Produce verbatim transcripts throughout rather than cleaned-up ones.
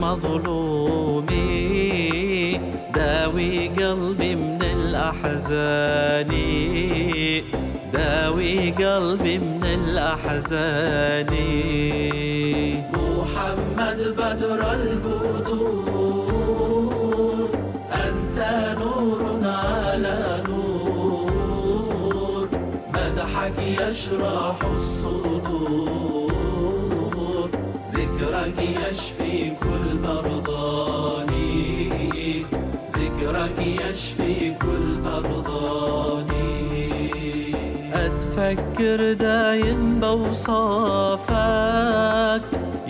مظلومي، داوي قلبي من الأحزان، داوي قلبي من الأحزان. محمد بدر البدور، أنت نور على نور، مدحك يشرح الصدور، ذكرك يشفي كل مرضاني، ذكرك يشفي كل مرضاني. أتفكر دايم بوصافك،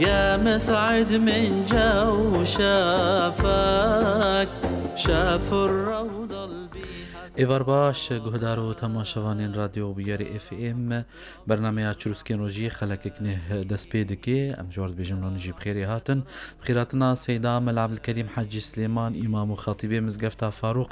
يا مسعد من جو شافك، شاف الروضة البيها. Êvar baş, guhdar û temaşevanên Radyo Bûyerê F M. Bernameya Çirûskên Rojiyê xelekek neh dest pê dike. Em ji wan dibêjin, hûn jî bi xêrê hatin. Bi xêrhatina Seyda Mela Ebdilkerîm Hecî Silêman, îmam û xatîbê Mizgefta Farûq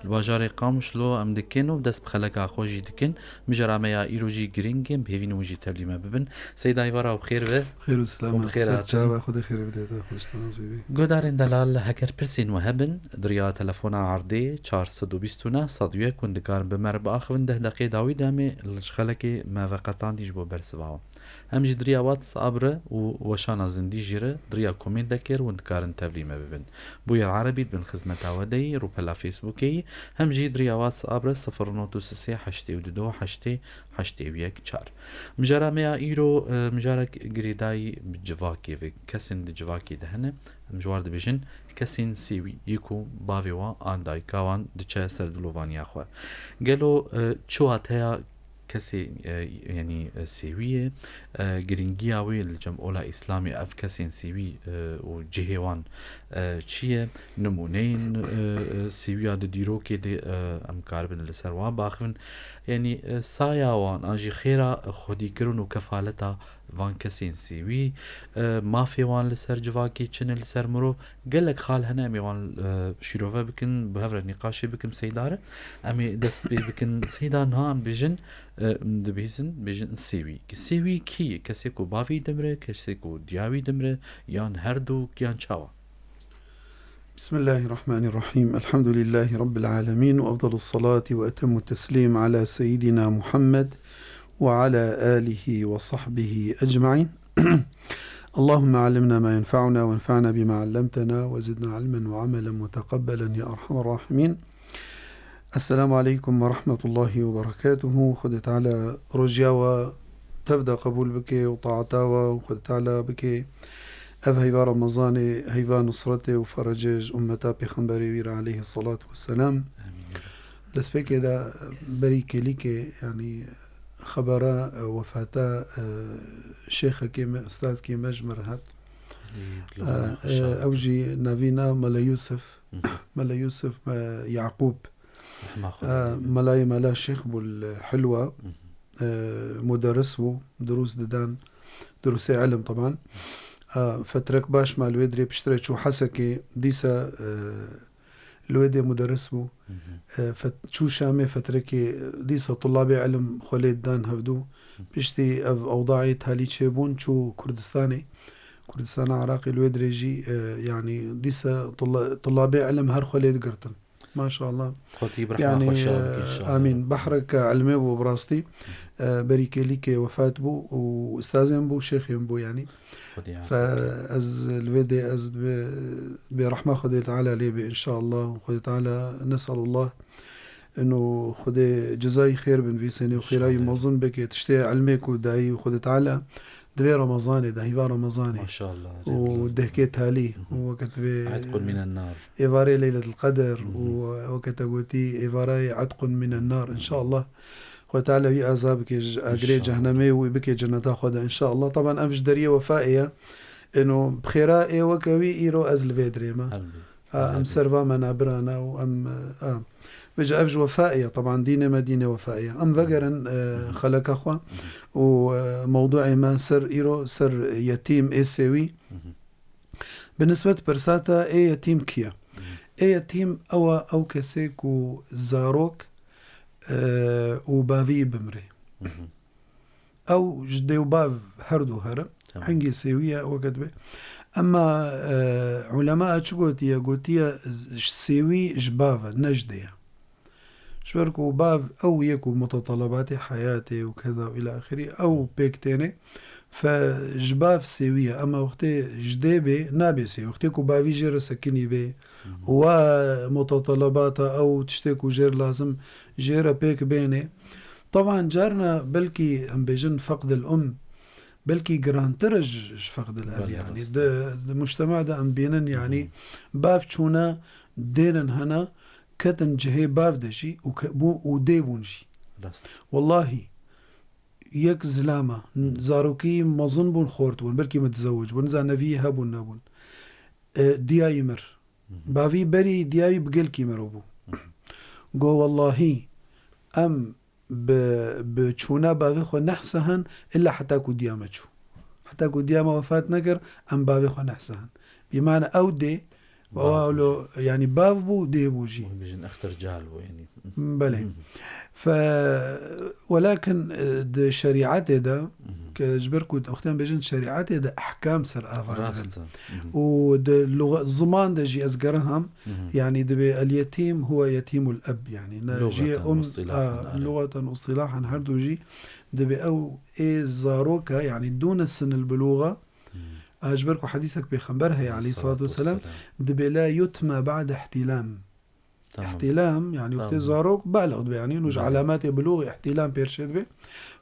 li bajarê Qamişlo em dikin û dest bi xeleka xwe jî dikin. Mijara me ya îro jî giring e, em bi hêvî ne hûn jî tevlî me bibin. Seyda, êvara we bi xêr be. Xêr û selamet. Bi xêr hatin. Çava Xwedê xêr bide, te xweş te nazî bî. Guhdarên delal, heger pirsên we hebin, di riya telefona erdê çar sed û bîst û neh sed û yek hûn dikarin bi me re biaxivin, deh deqê dawî de em ê li ji xelekê me veqetandî ji bo bersiva wan. Hem jî di riya WhatsApp re û weşana zindî jî re di riya komêntekê re hûn dikarin tevlî me bibin. Bûyer Erebî dibin xizmeta we de yî, rûpela Facebookê yî, hem jî di riya WhatsApp re sifir not û sê heştê û du heştê heştê û yek çar. Mijara me ya îro, e, mijarek girêdayî bi civakê ve. Kesên di civakê de hene, em ji wan dibêjin kesên sêwî, yê ku bavê wan an dayika wan diçe ser dilovaniya xwe. Gelo, e, çi wateya kesê, e, yanî, e, sêwî ye, e, giringiya wê li cem ola Îslamê, ev kesên sêwî, e, û cihê wan, e, çi ye? Nimûneyên, e, e, sêwiya di dîrokê de, e, em karibin li ser wan biaxivin. Yanî, e, saya wan an jî xêra xwedîkirin û kefaleta van kesên sêwî, e, mafê wan li ser civakê çi ne, li ser mirov, gelek xal hene, em ê wan, e, şîrove bikin, bi hev re nîqaşê bikin Seyda re. Em ê dest pê bikin Seyda, niha em bêjin, e, dibihîzin, bêjin sêwî. Sêwî kî ye? Kesê ku bavê wî dimire, kesê ku diya wî dimire, yan her du, yan çawa? بسم الله الرحمن الرحيم. الحمد لله رب العالمين، وأفضل الصلاة وأتم التسليم على سيدنا محمد وعلى آله وصحبه أجمعين. اللهم علمنا ما ينفعنا وانفعنا بما علمتنا وزدنا علما وعملا متقبلا يا أرحم الراحمين. السلام عليكم ورحمة الله وبركاته. Xwedê Teala rojiya we tev de qebûl bike û taeta we û Xwedê Teala bike ev heyva Remezanê heyva nusretê û ferecê ji ummeta Pêxemberê wî re aleyhi salatu vesselam. Amîn. Destpêkê de berî kêlîkê, yanî xebera, e, wefata, e, şêxekê me, ustadkê me ji me re hat. Amîn. E, e, ew jî navîna Mele Yûsif. Hı hı. Mele Yûsif, e, Yaqûb. Rehma Xwedê. E, lê be. Melayê Mela Şêx bû li Hilwa. Hı hı. E, muderis bû, dirûs didan, dirûsê ilim teban. E, fetrek baş ma li wê dirê piştre çû Hesekê, dîsa, e, li wê dê muderis bû. Hı hı. E, fet-, çû Şamê fetrekê, dîsa tulabê ilim xwe lê didan hevdû. Hı. Piştî ev ewdaê talî çêbûn, çû Kurdistanê. Kurdistana Iraqê li wê dirê jî, e, yanî dîsa tula-, tulabê ilim her xwe lê digirtin. Maşallah. Xwedî bi rehma xwe şa bike, inşallah. Amîn. Behreke ilmê bû bi rastî. E, berî kêlîkê wefat bû û ustazên bû, şêxên bû yanî. Xwedî afiyet. Fe ez li vê dê ez dibê, dibê rehma Xwedê Teala lê be inşallah. Xwedê Teala nesalullah ino Xwedê cezayî xêr binivîsênê û xêrayî mezin bike. Tiştê ilmê ku dayî Xwedê Teala Di vê Remezanê de, heyva Remezanê. Maşallah, û rêbirî dehkê talî, Hı hı. û weke tu vê, Etqun minen nar. êvarê Leyletil Qedr, Hı hı. û weke te gotî, êvarayê Etqun minen nar, inşallah. Xwe Teala wî aza bike ji agirê Înşallah. cehnemê û wî bike cenneta xwe de, inşallah. Taban ev ji deriyê wefayê ye. Êno bi xêra ê weke wî îro ez li vê dirê me. Elbet. A, em Elbet. ser va menabirana û em, a, vêca ev ji wefayê ye, teban dînê me dînê wefayê ye. Em vegerin, e, Hı hı. xeleka xwe Hı hı. û, e, mewduê me ser îro, ser yetîm ê sêwî. Hı hı. Bi nisbet pirsa te ê yetîm kî ye? Hı hı. Ê yetîm ew e, ew kesê ku zarok, e, û bavî bimrê. Hı hı. Ew ji dê û bav her du here. Tamam. Hingê sêwî ye, weke dibê. Ema, e, ulema çi gotiye? Gotiye, sêwî ji bav e, ne ji dê ye. Ji ber ku bav ew yê ku mutetelebatê heyatê û keza û ila axirî ew pêk têne. Fe ji bav sêwî ye. Ema wextê ji dê bê, nabê sêwî. Wextê ku bavî jê re sekinî bê, wa mutetelebata ew tiştê ku jê re lazim jê re pêk bêne. Teban carna belkî em bêjin feqdil um, belkî girantir e ji, ji feqdil eb. Belê, yanî rast e. Di, di mujtema de em bînin, yanî bav çûne dênin hene, ketin cihê bav de jî û ke-, bû-, û dê bûn jî. Rast. Wellahî, yek zilama, zarokî mezin bûn, xort bûn, belkî mitizewec bûn, niza neviyê hebûn nebûn. E, diyayî mir. Bavî berî diyayî bi gelkî miro bû. Go wellahî, em bi, bi çûna bavê xwe nehse hen, illa heta ku diya me çû. Heta ku diya me wefat nekir, em bavê xwe nehse hen. Bîmane ew dê, Bav bû. Wawlo, yanî bav bû, dê bû jî. Hûn bêjin exter cahil bû, yanî. Belê. Fe, welakin, e, di şerîetê de, ke ji ber ku wextê em bêjin şerîetê de ehkam ser ava dibin. Rast e. Û di luga-, ziman de jî ez geriham, yanî dibê el yetîm huwe yetîmul eb, yanî ne jiyê Lugatan um, û istilahan, a, are. Lugatan û istilahan her du jî dibê ew ê zaroka, yanî dûne sinil bilûga, a, ji ber ku hedîsek pêxember heye, aleyhissalatu vesselam, dibê la yutma ba'de ihtilam. Tamam. Ihtilam, yanî wextê zarok balig dibe, yanî nû ji alametê bilûgê ihtilam pêr çê dibe.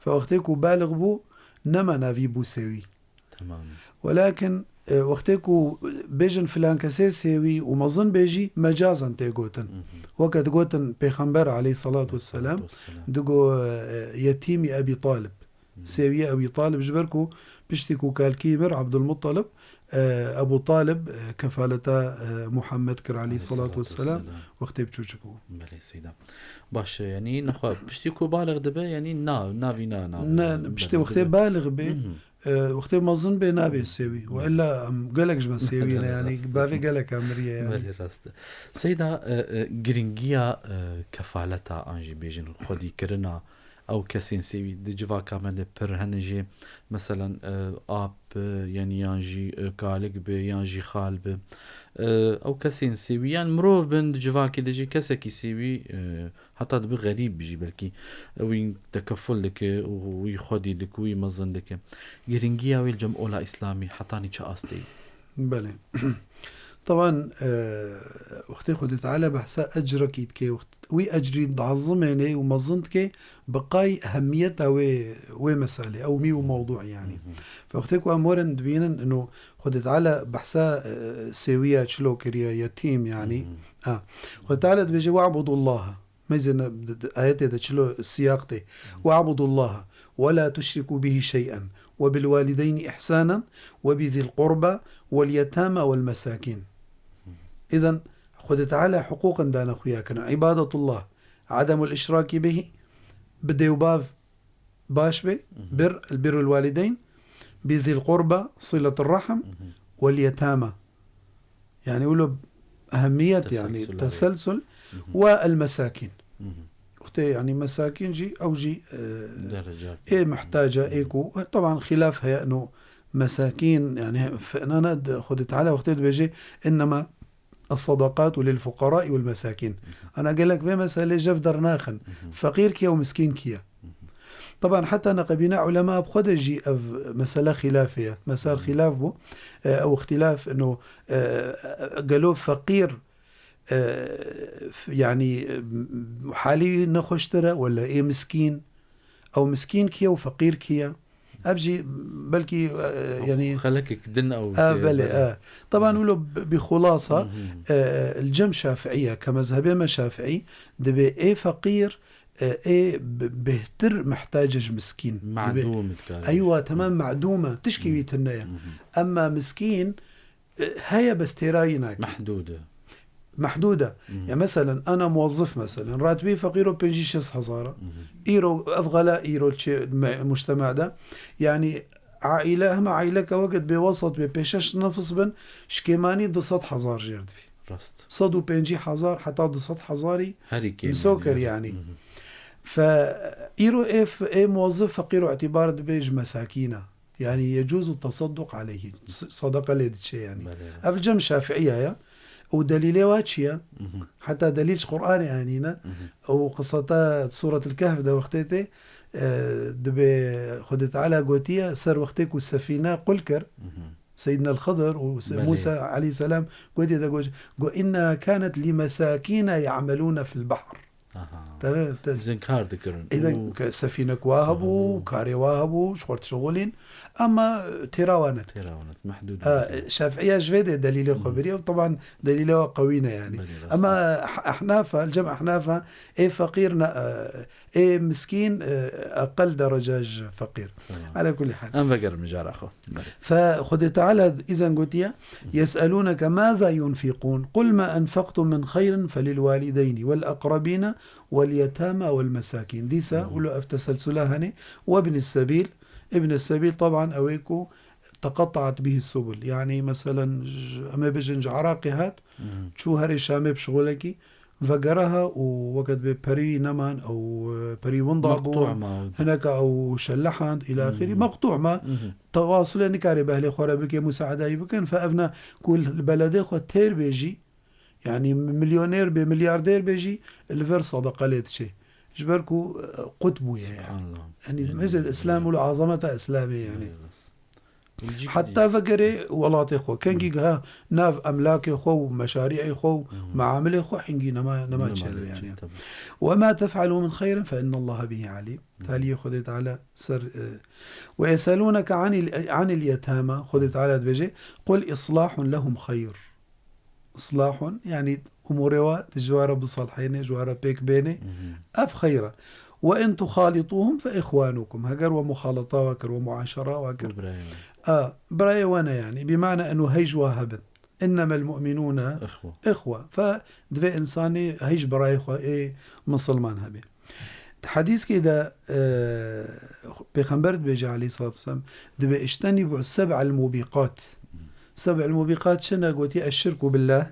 Fe wextê ku balig bû, nema navî bû sêwî. Tamam. Welakin, e, wextê ku bêjin filan kesê sêwî û mezin bê jî, mecazan tê gotin. Weke digotin Pêxember aleyhissalatu vesselam, digo, e, yetîmî Ebî Talib. Sêwiyê Ebî Talib, ji ber ku piştî ku kalkî mir Abdulmuttalib, e, Ebû Talib, e, kefaleta, e, Muhammed kir aleyhissalatu vesselam, wextê biçûçik bû. Belê seyda. Baş e, yanî nexwe piştî ku balig dibe, yanî na-, navî na, na, Ne, piştî wextê balig bê, e, wextê mezin bê nabê sêwî. Wella em gelek ji me sêwî ne, yanî bavê gelek e miriye yanî. Belê rast e. Seyda, e, e, giringiya, e, kefaleta an jî bêjin xwedîkirina ew kesên sêwî di civaka me de pir hene jê, meselen, e, ap bi, yanî yan jî, e, kalik bi, yan jî xal bi. E, ew kesên sêwî, yan mirov bin di civakê de jî kesekî sêwî, e, heta dibi xerîb bi jî belkî, e, wî tekeful dike û wî xwedî dike, wî mezin dike. Giringiya wê li cem ola îslamî hetanî çi astê ye? Belê. Teban, e, wextê Xwedê Teala behsa ecrekî dike, wext-, wî ecrî dazimênê û mezin dike, bi qay ehemiyeta wê, wê meselê, ew mî û mewdû yanî. Fe wextê ku em werin dibînin, ino Xwedê Teala behsa, e, sêwiya çilo kiriye, yetîm yanî. Ha. Xwedê Teala dibêje, "We'budullaha." Mêzê ne, di, di, ayetê de çilo siyaq tê. "We'budullaha ve la tuşriku bihi şey'en ve bil walideyni ihsanan ve bi zil qurba vel yetama vel mesakin." Îden Xwedê Teala hiqûqin dane xuya kirin. Îbadetullah, ademul işraki bihi, bi dê û bav baş be, bir, birrul walideyn, bi zil qurba, siletur rahim, vel yetama. Yani wilo ehemmiyet yani, teselsul, evet. Teselsul ve el mesakin. Wextê yani mesakin jî, ew jî, e, ê muhtaca, ê ku, e, teban xilaf heye, no mesakin, yani, fe-, nana de, Xwedê Teala wextê dibêje, "Innema es-sadakatu lil fuqarai vel mesakin." Ana gelek vê meselê jev dernaxin. Feqîr kî ye û miskîn kî ye? Teban heta neqebîna ulema bi xwe de jî ev mesele xilafê ye. Mesel xilaf bû. E, ew îxtilaf ino, e, gelo feqîr, e, f-, yanî, e, halî wî nexweştir e, wele ê miskîn? Ew miskîn kî ye û feqîr kî ye? Ev jî belkî, e, yanî xelekek din ew, e, belê, belê. E. Teban wilo bi, bi xulasa, e, li cem Şafiiye, ke mezhebê me Şafii, dibê ê feqîr, e, ê bi-, bêhtir mihtacê ji miskîn. Dibê, madûm dikare. Eywa, temam madûm e, tişkî wî tune ye. Emma miskîn, e, heye bes têrayî nake. Mehdûd e. Mehdûd e. Ya meselen, ana muwazzif meselen, ratibê feqîro pêncî şêst hezar e. Îro, ev xela îro çi me-, mujtema de. Yani, aîle, hema aîleke wekit bê wesat bê pêşeş nefs bin, şikêmanî du sed hezar jêr divî. Rast. Sed û pêncî hezar heta du sed hezarî. Herî kêm misoker yani, yani. Fe îro ê f-, ê muwazzif feqîro îtîbar dibe ji mesakîna. Yani, yecuzu tasadduk aleyhi. S-, sadaka lê diçe yani. Belê, rast. Ev cem Şafiiya ya. Û delîlê wa çi ye? Mhm. Heta delîl ji Qur'anê anîne. Mhm. Û qiseta Suretul Kehf de wextê tê, e, dibê Xwedê Teala gotiye, ser wextê ku sefîne qul kir, Mhm. Seyyidina Xidr û se-, Belê. Musa aleyhisselam gotiye de got, got, "Inna kanet li mesakine ya'melune fil bahr." Aha. Te, te, Dizin kar dikirin. Îden Û ke sefînek wa hebû, Aha. karê wa hebû, ji xwe dişixulîn. Ama têra wa net. Têra wa net, mehdûd Ha, bû. Şafiiya ji vê de delîlê xwe Hı. biriye. Taban delîlê wa qewî ne yani. Belê, rast Ama e. Ehnafa, cem Ehnafa, ê feqîr ne, e, ê miskîn, e, eqel dereca ji feqîr. Tamam. Ala kulli hal. Em vegerin mijara xwe. Belê. Fe Xwedê Teala îzen gotiye, "Yes'elûneke mâzâ yunfîqûn, qul mâ enfeqtum min xeyrin felil walideyni, wel eqrabîne, wel yetâmâ, wel mesakîn." Dîsa, Hı hı. wilo ev teselsula hene, we ibnî sebîl, ibnî sebîl, teban, ew ê ku teqettaet bihî subul. Yani, meselen, j-, em ê bijin ji Iraqê hat, Hı hı. çû herê Şamê bi şixulekî, vegere ha û weke dibê perî neman ew, e, perî winda Meqtû bûn, ma. hineka ew şelehand, îla axirî. Mhm. Meqtû ma, Mhm. tewasulê nikarê behlê xwe re bike, musaedayî bikin, fe evna ku li beledê xwe têr bê jî, yani milyoner bê, milyarder bê jî, li vir sadaqa lê diçe. Ji ber ku, e, qut bûye yani. Subhanallah. Yani Yani, mezed Îslam yani. û li azameta Îslamê yani. Belê, rast. Heta vegerê welatê xwe. Kengî giha nav emlakê xwe û meşarî'ê xwe û Hı. meamilê xwe hingî nema, nema Nema çêdibe lê yani. çê, tabii. "Ve ma tef'alû min xeyrin fe innallaha bihi alîm." Hı. Taliyê Xwedê Teala ser, e, "Ve yeselûneke anil, anil yetâmâ." Xwedê Teala dibêje, "Qul islahun lehum xeyr." Islahun, yani umûrê wa tu ji wa re bisalhênê, ji wa re pêk bênê. Hı hı. Ev xeyr e. "Ve in tuxalîtûhum fe îxwanûkum." Heger we muxaleta wa kir, we muaşera wa kir. Wê birayê we. A, birayê we ne yani. Bimane eno hej wa hebin. "Innemel mu'minûne Îxwe. îxwe." Fe divê insanê hej birayê xwe ê misilman hebe. Di hedîskê de, e, Pêxember dibêje aleyhissalatu vesselam, dibê, "Îctenîbû seb'el mûbîqat." Seb'el mûbîqat çi ne? Gotiye, "Eşşirku billah."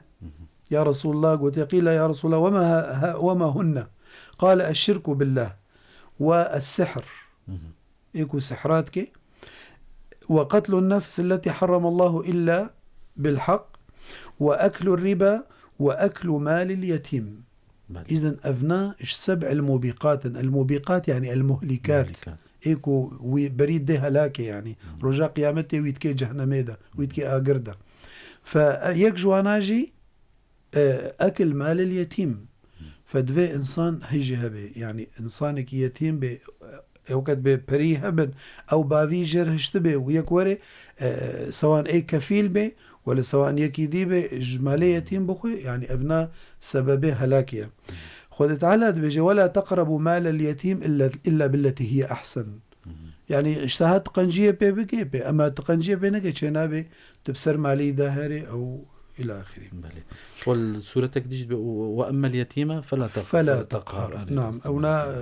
Ya Resulullah, gotiye, "Qîle ya Resulullah, wema ha, ha, wema hunne?" Qale, "Eşşirku billah, ve es-sihr." Ê ku sihra dike. "Ve qatlun nefs elleti harramallahu illa bil hak, ve eklu riba, ve eklu malil yetim." Belê. Îzen evna ji seb'il mûbîqatin. El mûbîqat yani el muhlîkat. Muhlîkat. Ê ku wî berî dê helakê yani. Hmm. Roja qiyametê wî dikê cehnemê de, wî dikê agir de. Fe, e, yek ji wana jî, e, ekil malil yetîm. Hmm. Fe divê insan hejî hebe. Yani insanekî yetîm bê, e, ewket bê perî hebin, ew bavî jêr hişti bê û yek were, e, sewan ê kefîl bê, Wele sewan yekî dî be ji malê yetîm bixwe, yani evna sebebê helakê ye. Xwedê Teala dibêje, "Wela teqrebû malel yetîm illa, illa billeti hiye ehsen." Yani, işte ha tu qenciyê pê bike, pê, ema tu qenciyê pê neke, çê nabe, tu bi ser malê da herê, ew ila axirî. Belê. Şol suretek dî jî dibe, "Ve emmel yetîme fela teqhar." Fela teqhar. Belê, Nam, rast, ew na, rast.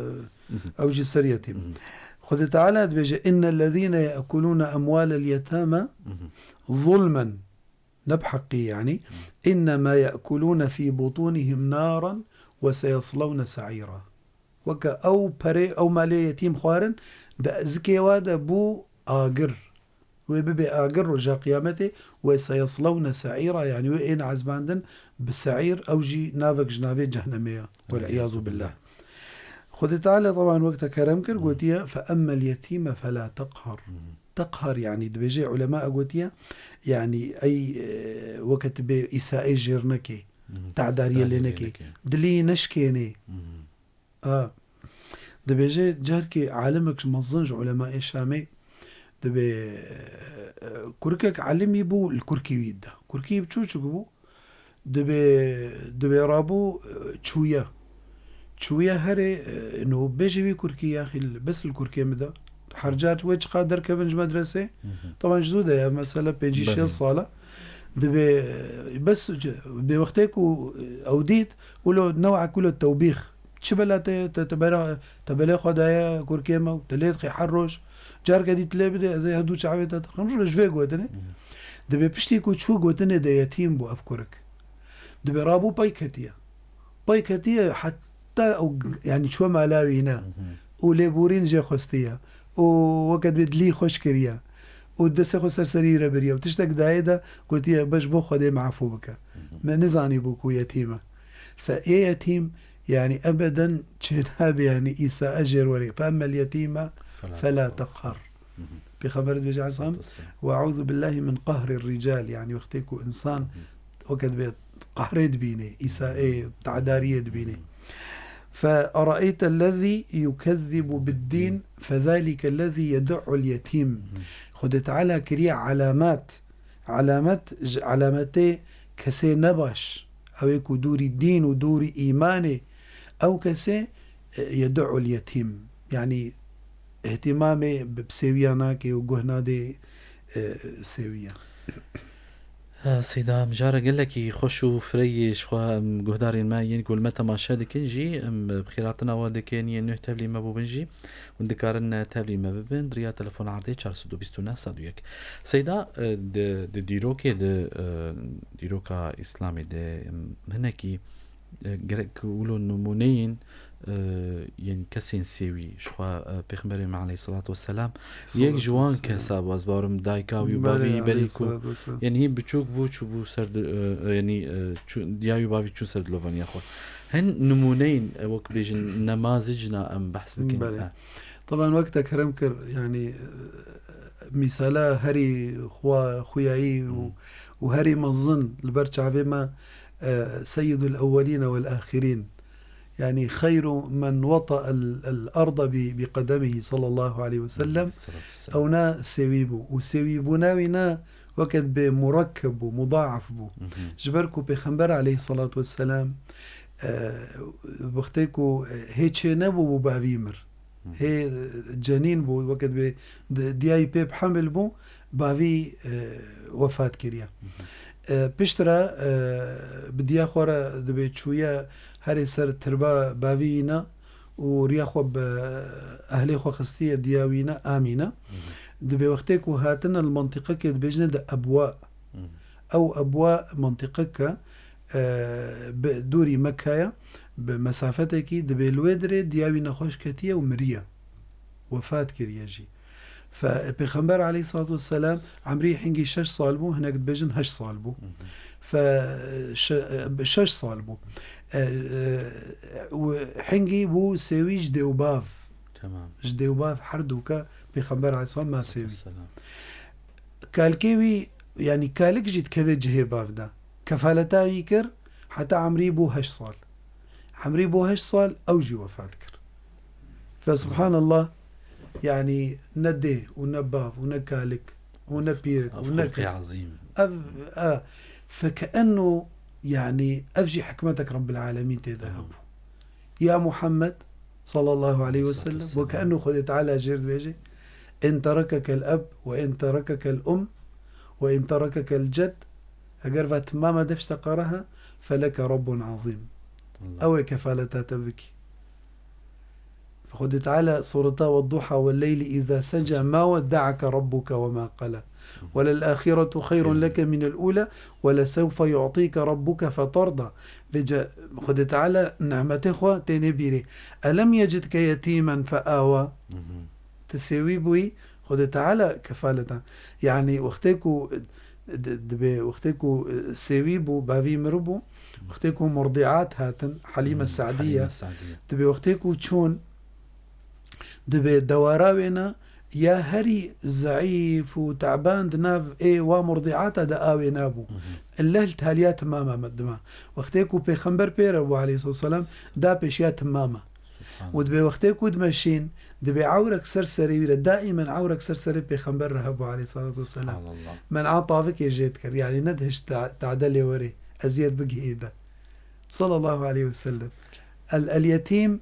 e, ew jî ser yetîm. Xwedê Teala dibêje, "Innellezîne ye'kulûne emwalel yetâme zulmen." Ne bi heqî yani. Hı. "Innema ye'kulûne fî butûnihim nâran ve seyeslewne se'îra." Weke ew perê, ew malê yetîm xwarin, di zikê wa de bû agir. Wê bibe agir roja qiyametê, ve seyeslewne se'îra, yani wê ên ezbandin bi se'îr, ew jî navek ji navê cehnemê ye. Wal iyazu billah. Xwedê Teala teban wek te kerem kir, Hı. gotiye, "Fe emmel yetîme fela teqhar." Hı. Teqhar, yani dibêje ulema gotiye, yani ey, e, weke tu bê îsaê jêr nekê, Hı. te'dariyê lê Te'dariyê nekê, nekê. dilî neşkênê. Hı. A, dibêje carkê alimek ji mezin ji ulemayê Şamê dibê, e, kurikek elimî bû li kurkî wî de. Kurkî biçûçik bû. Dibê, dibê rabû, e, çûye. Çûye herê, e, no bêjê wî kurkî yaxî li, bes li kurkê min de. Her car wê çiqa derkevin ji medresê. Hı hı. Teban ji zû de ye, mesela pêncî Belê. şêst sal e. Dibê, e, bes, dibê wextê ku, e, ew dît, wilo new'ek wilo tewbîx. Çi bela te, te, te bera, te belê xwe daye kurkê me û te lê dixî her roj. Carke dî tu lê bidê, ez ê her du çavê te diqim. Ji vê gotinê. Hı. Dibê piştî ku çû gotinê de yetîm bû ev kurik. Dibê rabû pey ketiye. Pey ketiye heta ew, yani çû mala wî ne. Hı hı. Û lêborîn jê xwestiye. Û weke dibê dilî xweş kiriye. û destê xwe ser serî re biriye û tiştek dayê de gotiye, "Be ji bo Xwedê min efû bike." Me nizanî bû ku yetîm e. Fe ê yetîm, yanî ebeden çênabe, yanî îsa e jêr werê. "Fe emmel yetîme fela teqher." Pêxember dibêje, aleyhisselam, "Ve eûzu billahi min qehrir rical." Yanî wextê ku insan weke dibe qehrê dibîne, îsa ê tedariyê dibîne. "Fe eraeytellezî yukezzibu biddîn, fezalîkellezî yedu'ul yetîm." Xwedê Teala kiriye alamet. Alamet ji alametê kesê nebaş. Ew ê ku dûrî dîn û dûrî îmanê, ew kesê, e, yedu'ul yetîm. Yanî îhtîmamê bi, bi sêwiya nake û guh nadê, e, sêwiya. Seyda, mijara gelekî xweş û fireyê ji xwe, em, guhdarên me yên ku li me temaşe dikin jî, em, bi xêratina we dikin, yên nuh tevlî me bûbin jî, hûn dikarin, e, tevlî me bibin, di riya telefona erdê çar sed û bîst û neh sed û yek. Seyda, e, di, di dîrokê de, e, dîroka Îslamê de, em, hinekî, e, gerek wilo nimûneyên, e, yên kesên sêwî, ji xwe, e, Pêxemberê me aleyhisselatu vesselam, yek ji wan kesa bû, ez bawerim dayika wî û bavî wî berî ku, yanî hîn biçûk bû, çûbû ser di-, e, e, yanî, e, çû-, diya wî û bavî çûn ser dilovaniya xwe. Hin nimûneyên, e, wek bêjin, nemazicna em behs bikin. Belê. He. Teban wek te kerem kir, yanî, e, mîsala herî xwe-, xuyayî û, û herî mezin li ber çavê me, e, Seyyidul Ewwelîne wel Axirîn. Yanî, "Xeyru men weta'el, el arda bi, bi qedemihî" sallallahu aleyhi ve sellem. Aleyhissalatu vesselam. Ewna sêwî bû. Û sêwîbûna wî ne weke dibe murekkeb bû, mudaaf bû. Ji ber ku Pêxember aleyhissalatu vesselam, e, wextê ku, e, hê çê nebû bû bavî mir. Hê cenîn bû, weke dibê di-, diyayî pê bi hemil bû, bavî, e, wefat kiriye. E, piştre, e, bi diya xwe re dibê çûye herê ser tirba bavî yîna û riya xwe bi ehlê xwe xistiye diya wî ne, Amîne. Dibê wextê ku hatine li mentiqekê dibêjine di ebwa. Ew ebwa mentiqeke, e, bi dûrî Mekka ye, bi mesafetekî, dibê li wê dirê diya wî nexweş ketiye û miriye. Wefat kiriye jî. Fe, Pêxember aleyhissalatu vesselam emrî hingî şeş sal bû, hinek dibêjin heşt sal bû. Fe, şe-, şeş sal bû. E, e, û hingî bû sêwî ji dê û bav. Tamam. Ji dê û bav her dûka Pêxember aleyhisselam ma sêwî. Selam. Kalkê wî, yanî kalik jî dikeve cihê bav de. Kefaleta wî kir, heta emrî bû heşt sal. Emrî bû heşt sal, ew jî wefat kir. Fe subhanallah, yanî ne dê û ne bav û ne kalik û ne pîrik û ne kes. Ev, e, fekeenno, yanî ev jî hikmetek Rabbil Alemîn tê de hebû. Ya Muhammed sallallahu aleyhi ve sellem, ve keenno Xwedê Teala jêr dibêje, "In terekekel eb ve in terekekel um ve in terekekel ced", eger va timama defşte qaraha, "Feleke Rabbun azîm." Ew ê kefaleta te bikî. Xwedê Teala sureta "Wedduha welleyli îza seca ma wedde'eke rabbuke ve ma qela. Welel ahiretu xeyrun leke minel ula, welesewfe yu'tîke rabbuke feterda." Vêce Xwedê Teala nimetê xwe têne bîrê. "Elem yecidke yetîmen fe awa." Tu sêwî bûyî, Xwedê Teala kefaleta. Yanî wextê ku di-, dibê, wextê ku, e, sêwî bû, bavî miribû, wextê ku murdiat hatin, Helîme Sadiye, dibê wextê ku çûn, dibê dewara wêne ya herî zeîf û teban di nav ê wa murdiata de awê nabû. Leh li taliya timama me dima. Wextê ku Pêxember pê re bû aleyhissalatu vesselam, da pêşiya timama. Û dibê wextê ku dimeşîn, dibê ewrek ser serê wî re, daîmen ewrek ser serê Pêxember re hebû aleyhissalatu vesselam. Subhanallah. Men'a tavikê jê dikir, yanî nedihişt ta-, tade lê werê, eziyet bigihê de. Sallallahu aleyhi ve sellem. El, el yetîm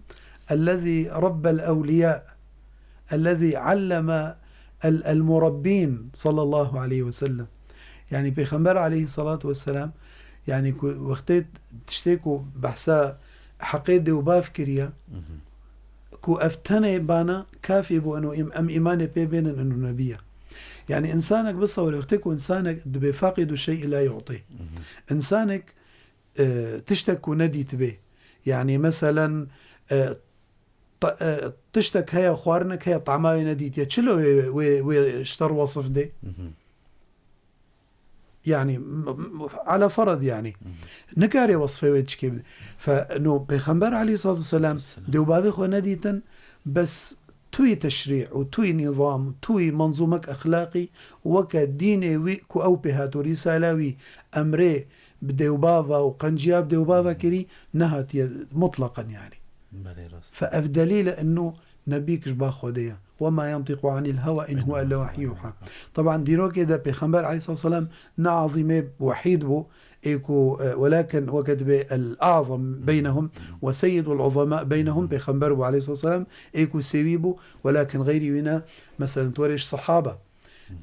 ellezî rabbel ewliya, ellezî alleme el, el murabbîn, sallallahu aleyhi ve sellem. Yanî Pêxember aleyhissalatu vesselam, yanî ku wextê tiştê ku behsa heqê dê û bav kiriye, ku ev tenê bana kafî bû eno im-, em îmanê pê bênin eno nebî ye. Yanî însanek bisewirê, wextê ku însanek dibê faqîdu şey'î la yu'tî. Însanek, e, tiştek ku nedîtibê. Yanî meselen, e, ta-, e, tiştek heye, xwarinek heye, tama wê nedîtiye. Çilo wê, wê, wê ji te re wesif dê? Mhm. Yani, m-, m-, ala ferad yani. Mhm. Nikarê wesfê wê çikê bide. Fe, no, Pêxember aleyhissalatu vesselam Vesselam. Dê û bavê xwe nedîtin, bes tuyî teşrî û tuyî nîzam, tuyî menzûmek exlaqî, weke dînê wî ku ew pê hat û rîsala wî emrê bi dê û bava û qenciya bi dê û bava kirî, nehatiye mutleqen yani. Belê, rast. Fe ev delîl e enno nebîk ji ba Xwedê ye. وما ينطق عن الهوى إن هو إلا وحي يوحى. Teban dîrokê de Pêxember aleyhissalatu vesselam ne azîmê wehî dibû, ê ku, e, welakin weke dibê el-azam beynehum ve seyyidul uzama beynehum, Pêxember bû aleyhissalatu vesselam, ê ku sêwî bû, welakin xeyrî wî ne, meselen, tu werê ji sehaba,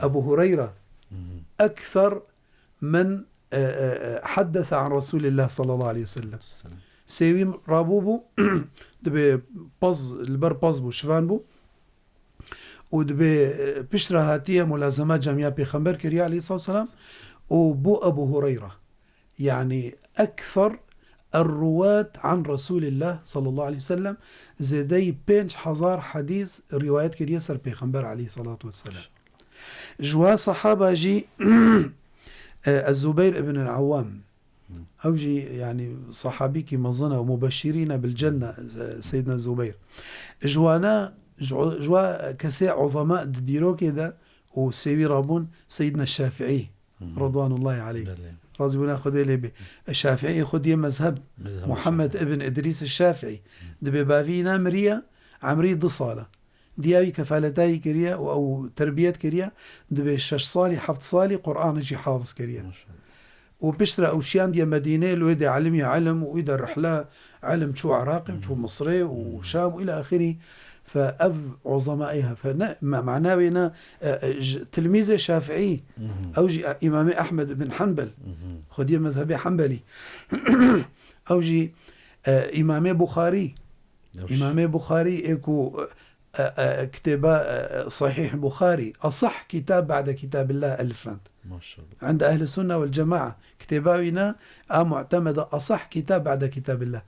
Ebu Hureyra, ekser min, e, e, e, haddese an Resulillah sallallahu aleyhi ve sellem. Sêwî rabû bû, dibê pez, li ber pez bû, şivan bû. Û dibê, e, piştre hatiye mulazema camiya Pêxember kiriye aleyhissalatu vesselam. Û bû Ebu Hureyra. Yani ekser er-ruwat an Resulillah sallallahu aleyhi ve sellem, zêdeyî pênc hezar hedîs rîwayet kiriye ser Pêxember aleyhissalatu vesselam. Ji wa sahaba jî, e, Ez-Zubeyr ibn el-Awwam. Ew jî, yani, sahabîkî mezin e û mubeşirîne bil cenne, e, Seyyidina Zubeyr. Ji wana, ji, ji wa kesê uzema di dîrokê de û sêwî rabûn Seyyidina Şafîî, Hı hı. Redwanullahi aleyh. Belê. Razîbûna Xwedê lê bê. Şafîî xwediyê mezheb, Mezheb Muhammed Şafîî. Ibn Idrîs Şafîî. Dibê bavî ne miriye, emrî du sal e. Diya wî kefaleta wî kiriye û ew terbiyet kiriye, dibê şeş salî, heft salî Qur'anê jî hafiz kiriye. Maşallah. Û piştre ew şiyandiye Medînê, li wê de elim ya elim û wî de rihla elim çû Iraqê, çû Misrê û Şam û ila axirî. Fe ev uzema ê he. Fe ne, ma-, mana wê ne, e, e, ji tilmîzê Şafîî, Hı hı. ew jî, e, Îmamê Ehmed bin Hanbel, Hı hı. xwediyê mezhebê Hanbelî. Ew jî, e, Îmamê Buxarî. Ew jî. Îmamê Buxarî ê ku, e, e, e, kitêba, e, e, Sahîh Buxarî, esah kitab ba'de kitabillah elifand. Maşallah. Enda Ehl-i Sunne vel Cema'a kitêba wî ne, a mu'temeda esah kitab ba'de kitabillah.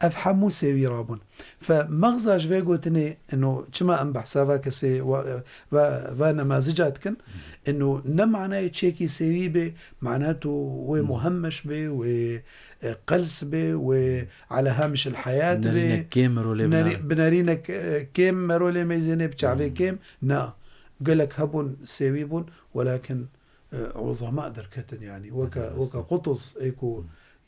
Ev hemû sêwî rabûn. Fe mexza ji vê gotinê, ino çima em behsa va kesê, va, va, va nemazica dikin, ino ne manayê çêkî sêwî bê, mana tu wê Hı. muhemmeş bê, wê, e, qels bê, wê ala hamiş el hayat Nerînek bê. Kêm mirolê Nerî-, bina. Bi nerînek, e, kêm merolê meyzênê, bi çavê Hmm. kêm. Na. Gelek hebûn, sêwî bûn, welakin, e, uzema derketin, yani. Weke, Evet, weke evet. Qutuz, ê ku, Hmm.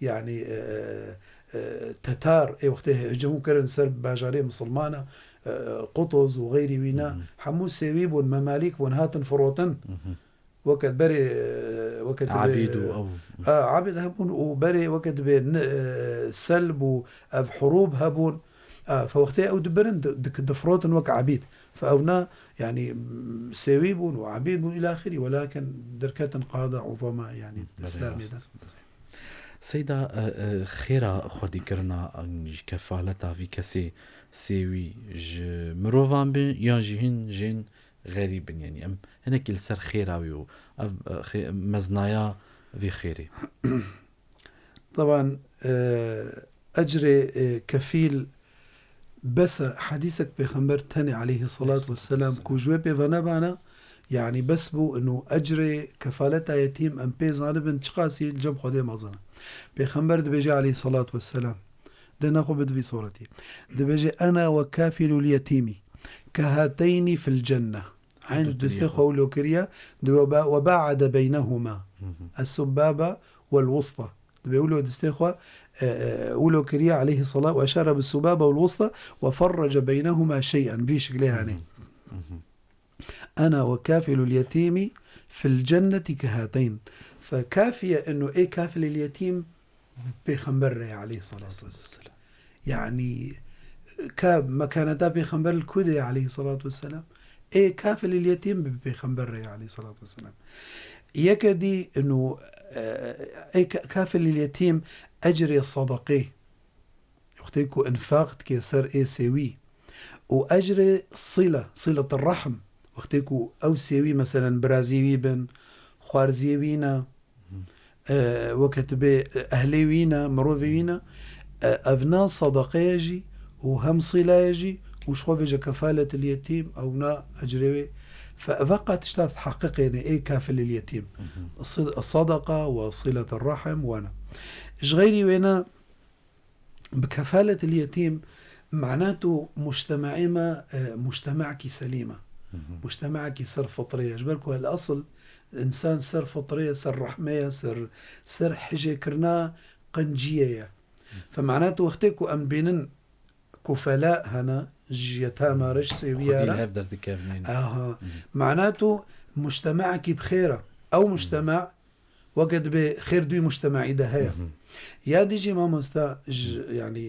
yani, e, e, e, Tetar, ê wextê hicûm kirin ser bajarê misilmana, e, Qutuz û xeyrî wîna, Hmm. hemû sêwî bûn, memalîk bûn, hatin firotin. Hmm. Weke berê, weke tu Abîd bê, û ew. A, abîd hebûn û berê weke tu bê ne, e, selb û ev hurûb hebûn. A, fe wextê ew dibirin, di-, dik-, difirotin wek abîd. Fe ew na, yani, m, sêwî bûn û abîd bûn îla axirî, welakin derketin qada uzema, yani, Belê, Îslamê de. rast. Seyda, e, e, xêra xwedîkirina, an jî kefaleta vî kesê sêwî ji mirovan bin, yan jî hin jên xerîb in, yanî em hinekî li ser xêra wî û ev, e, xê-, meznaya vê xêrê. Teban, e, ecrê, e, kefîl bes e, hedîsek Pêxember tenê aleyhissalatu vesselam ku ji wê pê ve nebana, yanî bes bû, ino ecrê kefaleta yetîm em pê zanibin çiqasî li cem Xwedê mezin e. Pêxember dibêje aleyhissalatu vesselam, dê nexwe bi divî soretî. Dibêje, "Ena ve kafilul yetîmî." Kehateynî fil cenne. Eyn destê xwe wilo kiriye, di we ba-, we ba'ade beynehuma. Hı hı. Es-subbaba wel wusta. Dibê wilo destê xwe, e, e, wilo kiriye aleyhi salat ve eşare bis-subaba wel wusta ve ferrece beynehuma şey'en. Vî şiklê hanê. Hı hı. Hı hı. Ena ve kafilul yetîmî fil cenneti kehateyn. Fe kafiye eno ê kafilil yetîm Pêxember re ye aleyhissalatu vesselam. Yani, ka mekaneta Pêxember li ku de ye aleyhissalatu vesselam? Ê kafilil yetîm bi Pêxember re ye aleyhissalatu vesselam. Yeke dî inu, e, ê ka-, kafilil yetîm ecrê sadaqê. Wextê ku infaq dike ser ê sêwî. Û ecrê sîle, sîletir rehm. Wextê ku ew sêwî, meselen, birazî wî bin, xwarziyê wî ne, e, weke tu bê, e, ehlê wî ne, mirovê wî ne, e, ev na sadaqeye jî û hem sîleye jî û ji xwe vêje kefalet il yetîm, ew na ecrê wê. Fe eva qa tişta diheqiqêne ê kafil il yetîm. Mhm. Si-, sadaqa we silet ir rahim wana. Ji xeyrî wêna bi kefalet il yetîm, mana tu mujtemaê me, e, mujtemekî selîm e. Mhm. Mujtemekî ser fitrê ye. Ji ber ku el esil însan ser fitrê ye, ser rehmê ye, ser, ser hijêkirina qenciyê ye. Fe mana tu wextê ku em bînin kufela hene, ji yetama re, ji sêwiya Xwedî li re. hev derdikevnên. Aha. Mhm. Mana tu mujtemekî bi xêr e. Ew Mhm. mujteme weke dibê xêr dûyî mujtemeyî de heye. Mhm. Ya dî jî mamosta ji, Mhm. yanî,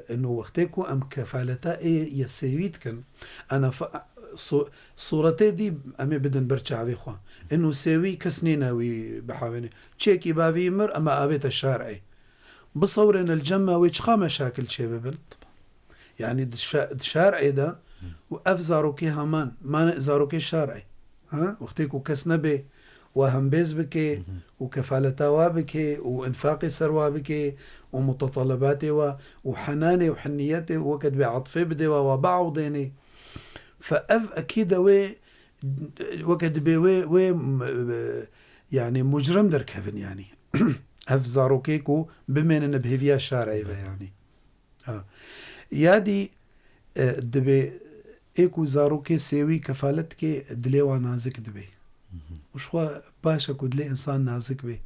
e, ino wextê ku em kefaleta ê ye sêwî dikin, ana fa-, su-, sûretê dî em ê bidin ber çavê xwe. Ino sêwî kes nîne wî bihawêne. Çêkî bavî mir, ema avête şarê. Bisewrêne li cem me wê çiqa meşakil çêbibin. Yanî di şa-, di şarê de û ev zarokê heman, mane zarokê şarê. Ha? Wextê ku kes nebê, wa hembêz bike Mhm. û kefaleta wa bike û infaqê ser wa bike û mutetelebatê wa û henanê û hiniyetê û weke dibê atifê bidê wa, wa biewdênê. Fe ev ekîde wê, weke dibê wê, wê, m-, e, yanî mucrim derkevin yanî. Ev zarokê ku bimênine bi hêviya şarê ve yanî. Ha. Ya dî, e, dibê ê ku zarokê sêwî kefalet dike, dilê wan nazik dibe. Mhm. Û ji xwe baş e ku dilê însan nazik be.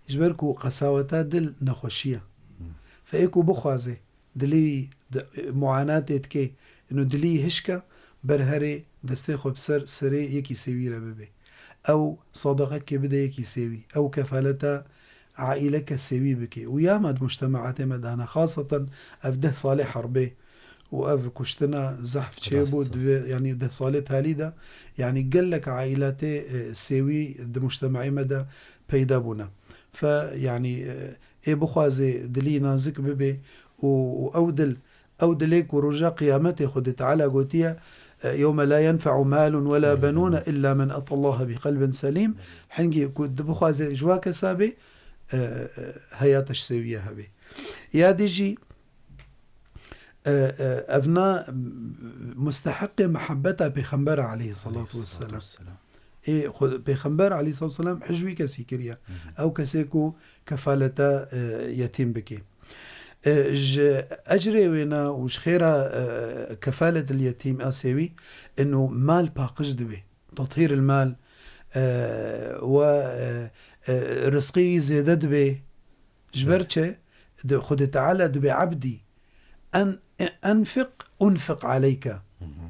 Ji ber ku qesaweta dil nexweşî ye. Mhm. Fe ê ku bixwaze, dilê wî di, muanatê dike, ino dilê wî hişk e, ber herê destê xwe bi ser serê yekî sêwî re bibe. Ew sadaqekê bide yekî sêwî. Ew kefaleta aîleke sêwî bike. Û ya me di mujtemaatê me de hene, xaseten ev deh salê herbê û ev kuştina zehf çêbû Rast e. di vê, yanî deh salê talî de, yanî gelek aîlatê, e, sêwî di mujtemaê me de peyda bûne. Fe, yanî, e, ê bixwaze dilî nazik bibe û, û ew dil, ew dilê ku roja qiyametê Xwedê Teala gotiye, e, "Yewme la yenfe'u malun we la Mhm. benûne illa men etallaha bi qelbin selîm." Hingê ku dibixwaze ji wa kesa bê, e, e, heyata ji sêwiye hebe. Ya dî jî, e, e, evna musteheqê mehebeta Pêxembera aleyhissalatu vesselam. Ê, xwe, Pêxember aleyhissalatu vesselam hij wî kesî kiriye. Mhm. Ew kesê ku kefaleta, e, yetîm bike. E, ji ecrê wêna û ji xêra, e, kefalet il yetîm a sêwî, ino mal paqij dibe. Tethîr il mal, e, we, e, e, rizqî wî zêde dibe. Ji ber Evet. çi? Di, Xwedê Teala dibê ebdî. En, enfiq, unfiq aleyke. Hı hı.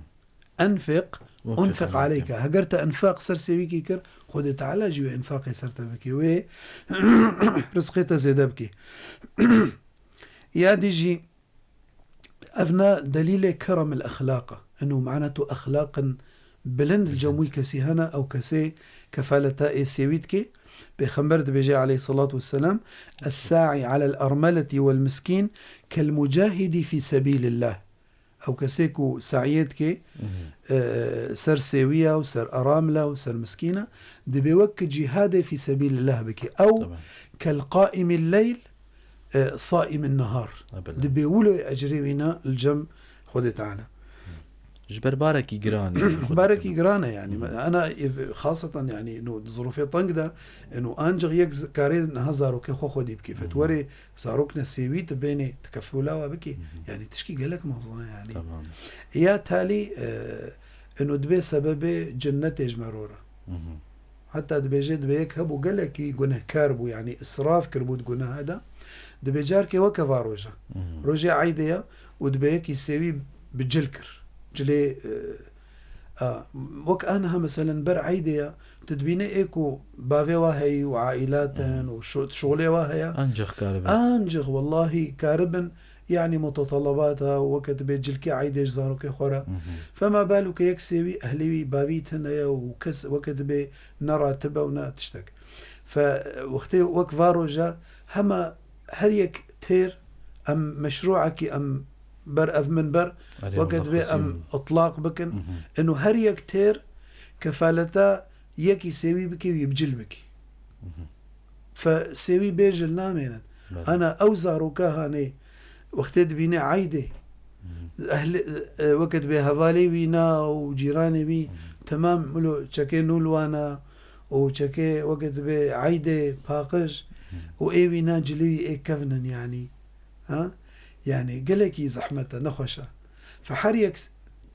Enfiq, Unfiq unfiq aleyke. aleyke. Heger te enfaq ser sêwîkî kir, Xwedê Teala jî wê enfaqê ser te bike. Wê rizqê te zêde bike. Ya dî jî, evna delîlê kerem il exlaq e. Ino mana tu exlaqin bilind li cem wî kesî hene, ew kesê kefaleta ê sêwî dike. Pêxember dibêje aleyhissalatu vesselam, "Es-sa'i alel ermeleti vel miskîn kel mucahidi fî sebîlillah." Ew kesê ku saiyê dike, Mhm. e, ser sêwiya û ser eramla û ser miskîna, dibê wek cîhadê fî sebîlillah bike. Ew Tabii. kel qaimil leyl, e, saimin nehar. Ebelê. Dibê wilo ecrê wîna li cem Xwedê Teala. Ji ber barekî giran e, Xwedê Barekî Teala. giran e yani. Mhm. Ana, e, xaseten yani, no, di zirûfê teng de, e, no, ancak yek z-, karê niha zarokê xwe xwedî bike. Mhm. Fetwerê zarok ne sêwî tu bênê, tu kefûla wa bikî. Mhm. Yani tişkî gelek mezin e yani. Tamam. Ya talî, e, eno dibê sebebê cennetê ji me re re. Mhm. Heta dibêje, dibê yek hebû gelekî gunehkar bû, yani israf kiribû di guneha de. Dibê carkê weke va roja. Mhm. Rojê eydê ya û dibê yekî sêwî bi cil kir. Cilê, e, a, wek aniha meselen ber eydê ya, tu dibîne ê ku bavê wa heyî û ailatin Mhm. û şo-, şolê wa heye. Ancak karibin. Ancak wellahî karibin, yani mutetalebata û weke dibê cilkê eydê ji zarokê xwe re. Mhm. Fema balûke yek sêwî ehlê wî bavî tune ye û kes weke dibê ne ratibe û ne tiştek. Fe wextê wek va roja hema her yek têr em meşruekî em ber ev minber Erê weke Allah dibê em xwezî. itlaq bikin. Mhm. Ino her yek têr kefaleta yekî sêwî bikî wî bi cil bikî. Mhm. Fe sêwî bê cil namênin. Belê. Ana ew zaroka hanê wextê dibîne eydê. Ehlê, e, weke dibê hevalê wî na û cîranê wî, temam wilo çekê nû li wana û çekê weke dibê eydê paqij û ê wî na cilê wî ê kevin in, yanî. Ha? Yanî gelekî zehmet e, nexweş e. Fe her yek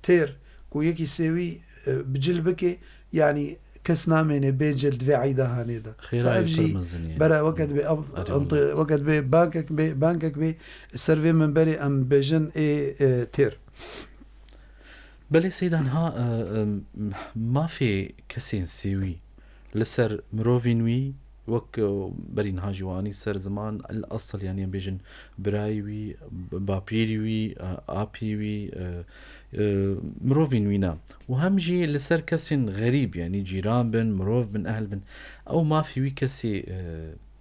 têr ku yekî sêwî, e, bi cil bike, yanî kes namêne bê cil di vê eyda hanê de. Xêra Fe ev jî pir mezin e. Bere weke dibê ev Erê ente-, weke dibê bankek bê, bankek bê, ser vê minberê em bêjin ê, e, têr. Belê Seyda, niha, e, e, mafê kesên sêwî li ser mirovên wî, wek, e, berî niha jî we anî ser ziman, el asl, yanî em bêjin birayê wî, b-, bapîrî wî, e, apî wî, e, e, mirovên wî ne. Û hem jî li ser kesên xerîb, yanî cîran bin, mirov bin, ehl bin, ew mafê wî kesê, e,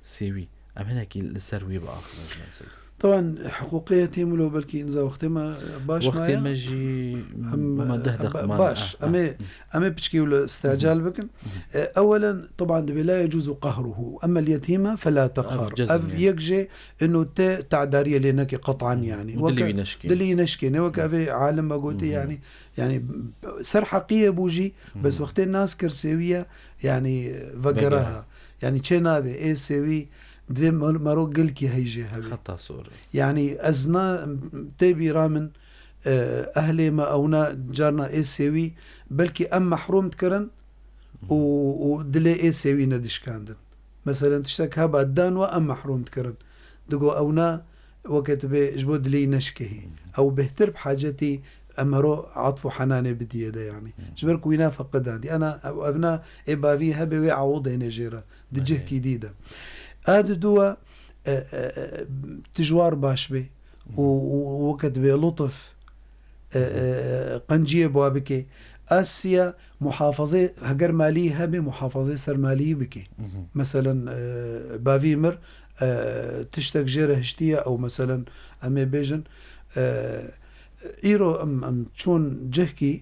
sêwî. Em hinekî li ser wî biaxivin ji me Seyda. Teban, hiqûqê yetîm wilo belkî înza wextê me baş Wextê maye. me jî Em, me deh e, deqe ba-, mane. baş. Ah, Em ê, ah. em ê piçkî wilo istecal bikin. E, ewelen, teban dibê la yecuzu qehruhu. Emmel yetîme fela Ev teqhar. cezm Ev yani. yek jê ino te tadariye lê neke qet'an yani. Dilî Weke wî neşkê. dilî wî neşkêne. Weke ev ê alim me gotî yani. Yani ser heqiyê bû jî, bes wextê nas kir sêwiye yani vegeraha. Vegera. Yani çê nabe ê sêwî divê mer-, mero gilkî heyjê hebe. Heta sor. Yani ez na tê bîra min, e, ehlê me ewna carna ê sêwî belkî em mehrûm dikirin û, û dilê ê sêwî nedişkandin. Meselen tiştek heba dan we em mehrûm dikirin. Digo ewna weke tu bê ji bo dilê neşkehî. Ew bêhtir bi hacetî em mero atf û henanê bidiye de yani. Ji ber ku wîna feqidandî. Ana ev, evna ê bavî hebe wê awodêne jê re. Di Belê. cihkî dî de. A di dû e, e, e, tijwar baş bê û, û, û weke dibê lutf, e, e, qenciyê bi wa bike. A siya muhafazê, heger malî hebe, muhafazê ser malî bike. Meselen, e, bavî mir, e, tiştek jê re hiştiye, ew meselen, em ê bêjin, e, îro em, em çûn cihkî,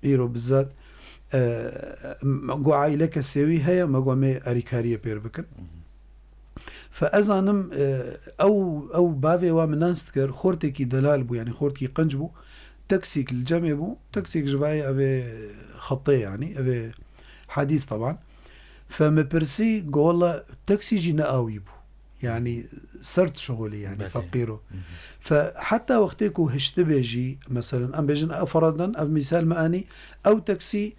îro bizat, e, em, got aîleke sêwî heye, me got em ê erîkariyê pêr bikin. Fe ez zanim, e, ew, ew bavê wa min nas dikir, xortekî delal bû, yanî xortekî qenc bû. Teksîk li cemê bû, teksîk ji vayê ev ê xetê, yanî ev ê hadîs teban. Fe min pirsî, got, wela teksî jî ne awî bû. Yanî sert şixulî, yanî Belê. feqîr o. Fe heta wextê ku hiştibe jî, meselen, em bêjin, ew feradan, ev mîsal me anî, ew teksî,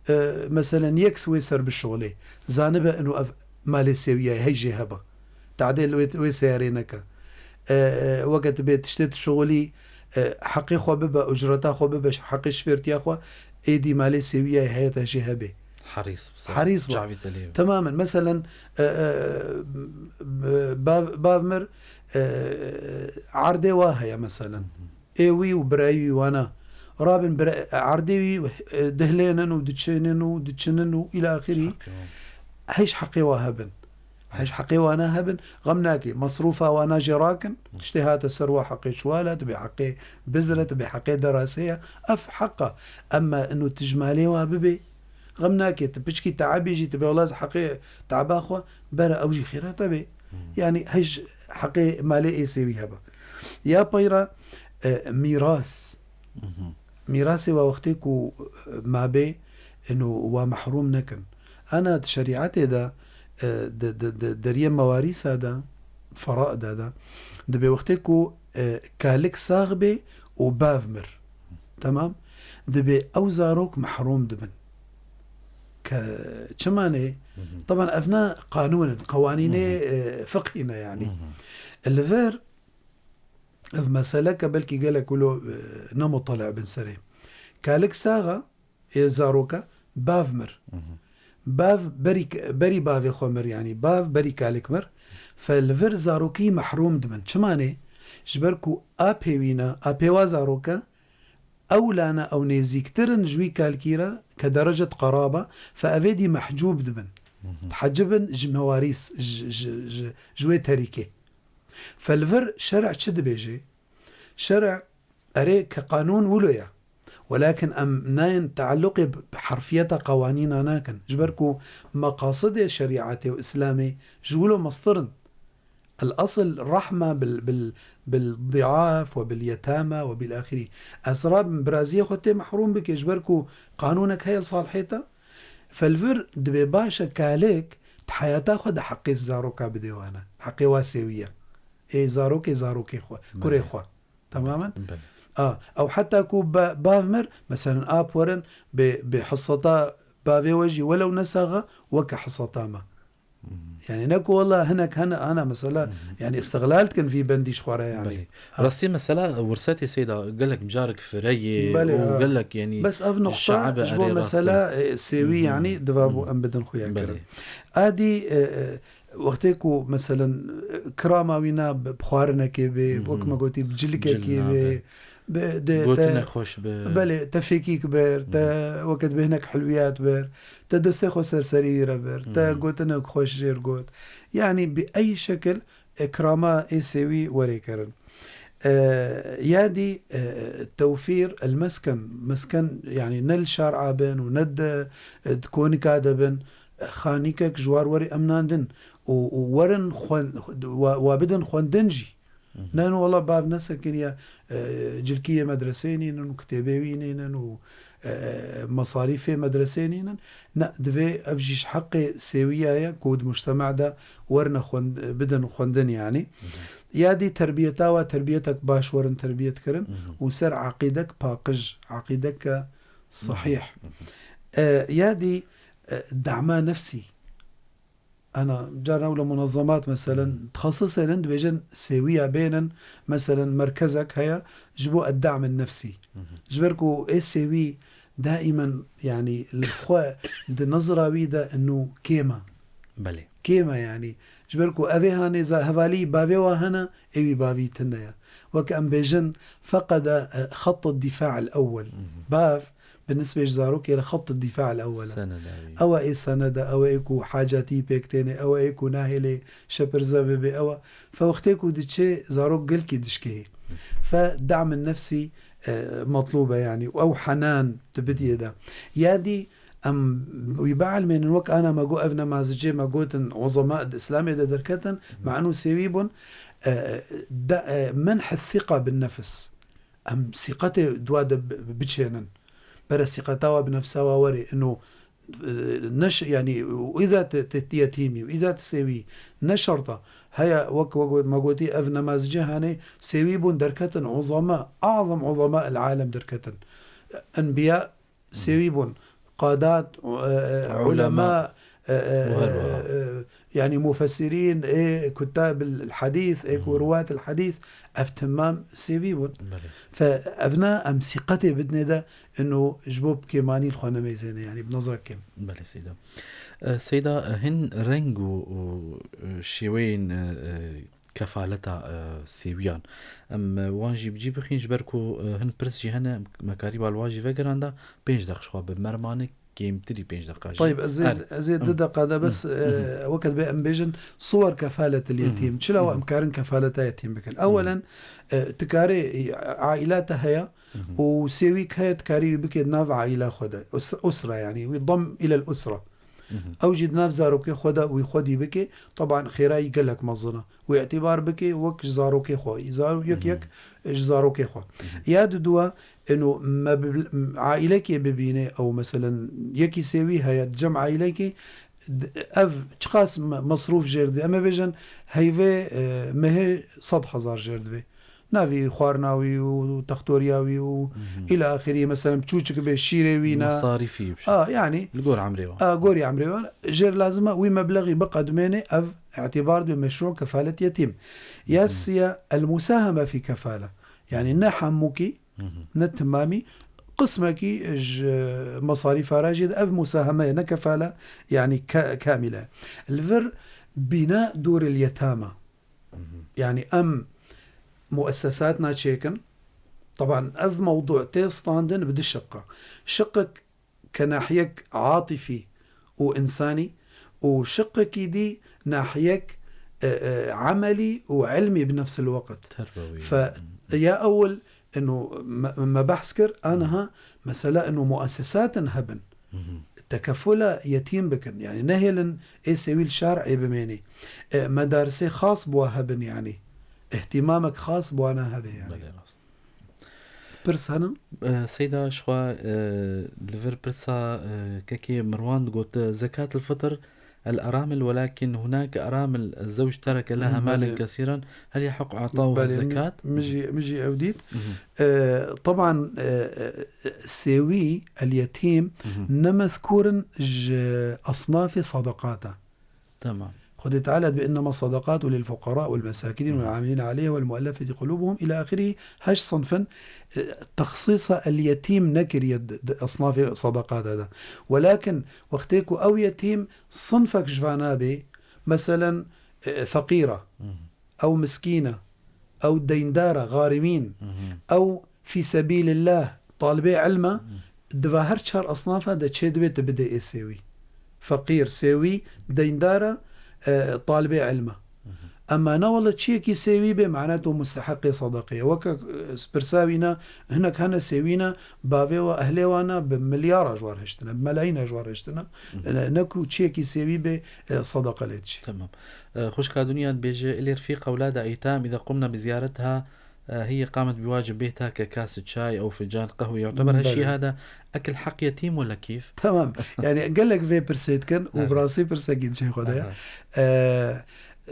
e, meselen, yek wê ser bişixulê. Zanibe ino ev malê sêwiye, hey jê heba. Tadê li wê, wê seyarê neke. E, e, weke tu bê tiştê tu şixulî, e, heqê xwe bibe, ucreta xwe bibe, heqê şifêrtiya xwe, êdî malê sêwiye heye te jê hebê. Herîs bi ser. Herîs be. Çavî te lê be. Temamen. Meselen, e, e, b-, bav, bav mir, e, erdê wa heye meselen. Ê wî û birayî wî wana. Rabin bira-, erdê wî, e, dihlênin û diçênin û diçinin û îla axirî. Heqê wan. Hej heqê wa hebin. Hej heqê wana hebin. Xem nake. Masrûfa wana jê rakin. Tiştê hate ser wa heqê çiwal e, dibê heqê bizre, dibê heqê derasê ye. Ev heq e. Ema ino tu ji malê wa bibê, xem nake. Tu piçkî teebî jî, tu bê wela ez heqê teeba xwe bere, ew jî xêra te bê. Yanî hej heqê malê ê sêwî hebe. Ya peyra, e, mîras. Mîrasê wa wextê ku, e, mabê, ino wa mehrûm nekin. Ana di şerîetê de, e, di, di, di deriyê mewarîsa de, feraida de, dibê wextê ku, e, kalik sax bê û bav mir. Temam? Dibê ew zarok mehrûm dibin. Ke çima nê? Teban ev ne qanûn in, qewanînê, e, fiqhî ne yanî. Li vir ev meseleke belkî gelek wilo, e, ne mutele bin serê. Kalik sax e, ê zaroke, bav mir. Bav berî, berî bavê xwe mir, yanî bav berî kalik mir. Fe li vir zarokî mehrûm dibin. Çima nê? Ji ber ku apê wî ne, apê wa zaroke, ewlane ew nêzîktir in ji wî kalkî re, ke derecet qeraba, fe evê dî mehcûb dibin. Dihecibin ji mewarîs, ji, ji, ji, ji wê terîkê. Fe li vir şer'e çi dibêje? Şer'e, erê, ke qanûn wilo ye. Welakin em nayên tealluqê bi, bi herfiyeta qewanîna nakin. Ji ber ku meqasidê şerîetê û Îslamê ji wilo mestir in. الأصل رحمة بال-، بال-، بالضعاف وباليتامى وبالآخرين. Ez rabim biraziyê xwe tê mehrûm bike, ji ber ku qanûnek heye li salihê te. Felvir dibê baş e kalek di heyata xwe de heqê zaroka bidê wana. Heqê wa sêwiya. Ê zarokê zarokê xwe, kurê Belê. xwe. Tamamen? Belê. A, ew heta ku ba-, bav mir, meselen ap werin, bê, bê heseta bavê we jî welew ne sax e, weke heseta me. Yani ne ku wela hinek hene, ana mesela, yani istiglal dikin vî bendî ji xwe re yani. Belê. Ha. Rastî mesela wirsetê Seyda gelek mijarek fireyê Belê, û ha. gelek yani Bes ev nuqta şe'ebe ji bo erê rast mesela, e. e, sêwî yani diva bû em bidin xuya Belê. kirin. Adî, e, e, wextê ku meselen, e, kirama wî na bi, bi xwarinekê bê, wek me gotî bi cilikekê Cil bê, nabe. Bi, de, Gotine te, xweş bi. belê, te fêkîk bir, te weke dibê hinek hilwiyat bir, te destê xwe ser serî wî re bir, te gotinek xweş jêr got. Yani bi ey şekil ikrama ê sêwî werê kirin. E, ya dî, e, tewfîr el mesken, mesken yani ne li şar'a bin û ne di, di konika de bin, xanîkek ji war werê emnandin û, û werin xwen-, wa, wa bidin xwendin jî. Ne, no, wela bav nesekiniye, e, cilkiyê medreseyê nînin û kitêbê wî nînin û, e, mesarîfê medreseyê nînin. Ne, divê ev jî ji heqê sêwiya ye ku di mujtema de werine xwend-, bidin xwendin yani. Ya dî terbiyeta wa terbiyetek baş werin terbiyet kirin û ser eqîdek paqij, eqîdeke sahîh. E, ya dî, e, dama nefsî. Ana, carna ew li munezemat, meselen, taxisênin dibêjin sêwiya bênin, meselen, merkezek heye ji bo eddam nefsî. Ji ber ku ê sêwî daimen, yani, li xwe di nizra wî de inu kêm e. Belê. Kêm e, yani. Ji ber ku ev ê hanê za-, hevalî bavê wa hene, ê wî bavî tune ye. Wek em bêjin, feqede, e, xet dîfa el ewwel. Bav, bi nisbê ji zarokê re xet dîfa el ewwel e. Senedawî. Ew e ê sened e, ew e ê ku hacatî pêk têne, ew e ê ku nahêlê şepirze bibe, ew e. Fe wextê ku diçê zarok gelkî dişkehê. Fe dam nefsî, e, metlûb e yani. Ew henan tu bidiyê de. Ya dî em wî bielmênin wek ana me got ev nemazicê me gotin uzema di Îslamê de derketin, me'nû sêwî bûn, e, de, e, menh thîqa bin nefs. Em sîqetê dua de bi-, bi-, biçênin. Bere sîqeta wa bi nefsa wa werê, ino, e, neş-, yani, û îza te, te, te yetîmî, û îza te sêwî, ne şerta. Heya, wek, wek me gotî, ev nemazcê hanê sêwî bûn, derketin uzema, azam uzema el alem derketin. Enbiya sêwî bûn. Qadat, e, e, Ulema. ulema, e, e, Û her wiha. e, e, yani mufessirîn, ê kutab el hadîs, ê ku ruwat el hadîs, ev temam sêwî bûn. Belê. Fe evna em sîqetê bidinê de ino ji bo kêmanî li xwe nemeyzêne, yani bi nezra kêm. Belê Seyda. E, Seyda, e, hin reng û, û, e, şêweyên, e, e, kefaleta, e, sêwiyan. Em, e, wan jî bi cî bixîn, ji ber ku, e, hin pirs jî hene, me karî bal wan jî vegeranda, pênc deq ji xwe bi mermanê kêmtirî pênc deqa jî. Tayib, ez ê, Erê. ez ê du Hı. deqa de bes, Hı. e, Hı. weke dibê em bêjin, suwer kefalet el Hı. yetîm. Çila wa Hı. em karin kefaleta yetîm bikin? Hı. Ewelen, e, tu karê, e, aîla te heye Hı. û sêwîk heye, tu karî wî bikê di nav aîla xwe de. Us-, usra yani, wî dam ilel usra. Mhm. Ew jî di nav zarokê xwe de wî xwedî bike, teban xêrayî gelek mezin e. Wî îtîbar bike wek ji zarokê xwe. Zaro-, yek Mhm. yek ji zarokê xwe. Mhm. Ya diduwa, ino me bi-, aîlekê bibîne, ew meselen yekî sêwî heye, di cem aîlekê, d-, ev çiqas me-, mesrûf jêr dibe. Em ê bêjin heyvê, e, mehê sed hezar jêr dibe. Navî xwarina wî û textoriya wî û Mhm. îla axirî, meselen, çûçik bê şîrê wî ne. Mesarîfî bişe. A, yanî, Li gor emrê wan. a, gorî emrê wan. Jêr lazim e wî meblexî biqedimêne, ev îtîbar dibe meşrû kefalet yetîm. Ya Mhm. siya, el musaheme fî kefale. Yanî ne hemûkî, Mhm. ne timamî, qismekî ji mesarîfa re jî de ev musaheme ye, ne kefale, yanî ke-, kamîle. Li vir bîna dûril yetama. Mhm. Yani em muessesatna çêkin. Teban ev mewdu tê standin bi du şiqa. Şiqek ke nahiyek atifî û insanî û şiqekî dî nahiyek, e, e, emelî û ilmî bi nefsil weqt. Terbewî. Fe ya ewil ino me, me behs kir, aniha mesela ino muessesatin hebin. Mhm. tekefula yetîm bikin. Yani nehêlin ê sêwî li şarê bimênî. E, medarisê xas bi wa hebin yani. Îhtîmamek xas bi wana hebe yani. Belê, rast. Pirs henin? E, Seyda, ji xwe, e, li vir pirsa, e, kekê Mirwan digot, e, zekat el-fitr, el-aramil, welakin hunak aramil, zewj tereke leha Belê. malen kesîran, hel yahuk atahu Belê, mi-, zekat? Min jî, min jî ew dît. Mhm. E, teban, e, e, sêwî, el-yetîm, Mhm. ne mezkûr in ji esnafê sadaqata. Tamam. Xwedê Teala dibe, "Innema sadaqatu lil fuqara wal mesakin wal amilin aleyha wal muallafeti qulubuhum" ila ahirî, heşt sinfin, e, texsîsa el yetîm nekiriye di, di esnafê sadaqata de. Welakin wextê ku ew yetîm sinfek ji vana bê, meselen, e, feqîr e, Mhm. ew miskîn e, ew deyndar e, xarimîn, Mhm. ew fî sebîlillah, talibê ilm e, Mhm. di va her çar esnafa de çê divê tu bidê ê sêwî. Feqîr, sêwî, deyndar e, e, talibê ilm e. Mhm. Ema ne wele çiyekî sêwî bê, mana tu musteheqê sadaqê ye. Weke, e, pirsa wî ne, hinek hene sêwî ne, bavê we, ehlê wan ne, bi milyara ji wan hiştine, bi melayîna ji wan hiştine. Mhm. Ne, ne ku çiyekî sêwî bê, e, sadaqa lê diçe. Tamam. E, xwişka Dinya dibêje, "Ilê refîq ewlada eytam, îda qumna bi ziyaretha, e, hiye qamet bi wacib bêhta ke kas çay ew fincan qehwe, yu'teber heşî Belê. hada ekil heq yetîm wela kîf?" Tamam. Yani gelek vê pirsê dikin û Aha. bi rastî pirsekî diçe xwe de. Aha. E,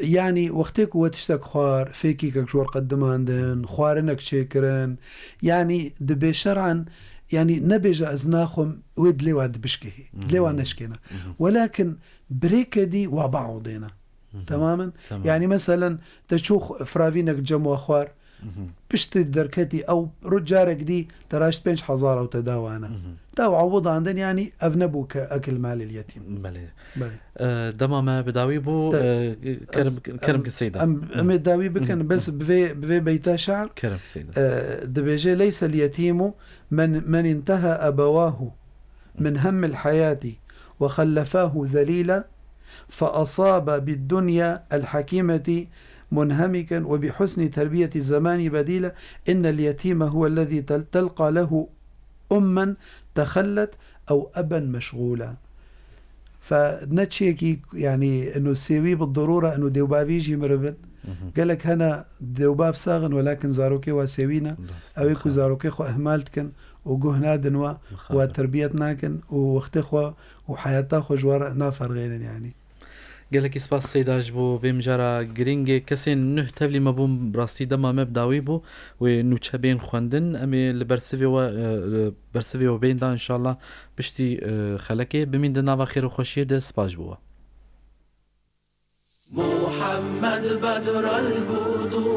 yani wextê ku we tiştek xwar, fêkîkek ji we re qedimandin, xwarinek çêkirin, yani dibê şer'an, yani nebêje ez naxwim, wê dilê wa dibişkihê. Dilê wa Mhm. neşkêne. Mhm. Welakin birêke dî wa biewdêne. Mhm. Temamin? Tamam. Yani meselen te çû xw-, firavînek cem wa xwar, Mhm. piştî derketî ew ru-, carek dî te raşt pênc hezar ew te da wana. Mhm. Te ew ewidandin, yani ev nebû ke ekil malil yetîm. Belê. Belê. E, dema me bi dawî bû, Te-, e, kerem, ez, kerem em, ki Seyda. em, Hı. em ê dawî bikin, Hı. bes bi vê, bi vê beyta şar, Kerem ki Seyda. e, dibêje, "Leysel yetîmu men, men inteha ebewahu min hemmil hayati ve xellefâhu zelîla, fe asâbe bid dunya el hakîmeti munhemiken ve bi husni terbiyeti zemani bedîla, innel yetîme huwellezî tel-, telqa lehu ummen tehallet ew eben meşgûla." Fe ne çiyekî, yani, eno sêwî bi dirûre, eno dêwbavî jî mirivin. Mhm. Gelek hene dêwbav sax in, welakin zarokê wa sêwî ne. Rast, Ew ê ku mixabin. zarokê xwe ihmal dikin û guh nadin wa, Mixabin. wa terbiyet nakin û wextê xwe û heyata xwe ji wa re naferxênin, yani. Gelekî spas Seyda ji bo vê mijara girîngê. Kesên nuh tevlî me bûn, bi rastî dema me bi dawî bû. Wê nûçe bên xwendin. Em ê li bersivê we, e, li bersivê we bên da, înşallah piştî, e, xelekê. Bimîn di nava xêr û xweşiyê de. Spas ji bo we. محمد بدر البدور